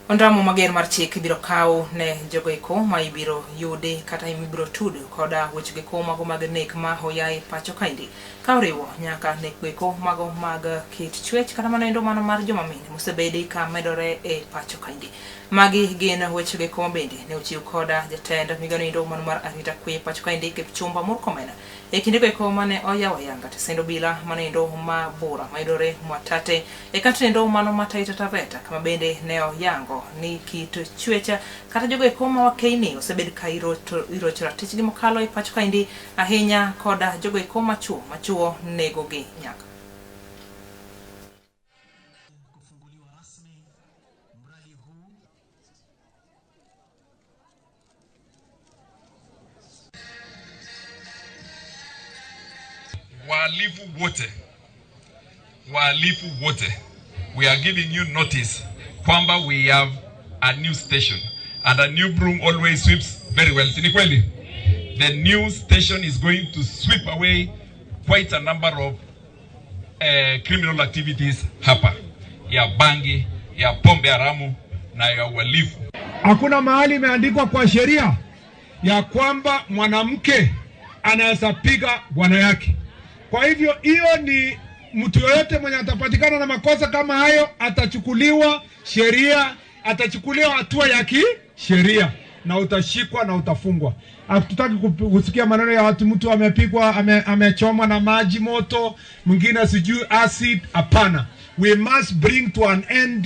Ondamo mager mar chik ibiro kaw ne jogo eko ma ibiro yudi kata ibiro tud koda weche eko mago mag nek ma oyae pacho kaendi ka oriwo nyaka nek eko mago mag kit chwech kata mano endo mano mar joma mine mosebedi ka medore e pacho kaendi. Magi gin weche eko ma bende ne ochiw koda jatend migao endo mano mar arita kwe pacho kaendi Kipchumba Murkomen e kindego eko mane oyawo ayanga tesend obila mano endo ma bura mayudore Mwatate e kaunti endo mano ma Taita Taveta kama bende ne oyango ni kit chwech kata jogo eko ma wakeini osebed ka irocho ratichgi mokalo e pacho kaendi ahinya koda jogo eko machuo machuo negogi nyaka. Kufunguliwa rasmi mradi huu. Wahalifu wote, wahalifu wote, we are giving you notice kwamba we have a new station and a new broom always sweeps very well. Si ni kweli? The new station is going to sweep away quite a number of criminal activities hapa ya bangi, ya pombe haramu na ya uhalifu. Hakuna mahali imeandikwa kwa sheria ya kwamba mwanamke anaweza piga bwana yake. Kwa hivyo hiyo ni mtu yoyote mwenye atapatikana na makosa kama hayo atachukuliwa sheria, atachukuliwa hatua ya kisheria na utashikwa na utafungwa. Hatutaki kusikia maneno ya watu, mtu amepigwa, amechomwa na maji moto, mwingine sijui acid. Hapana, we must bring to an end.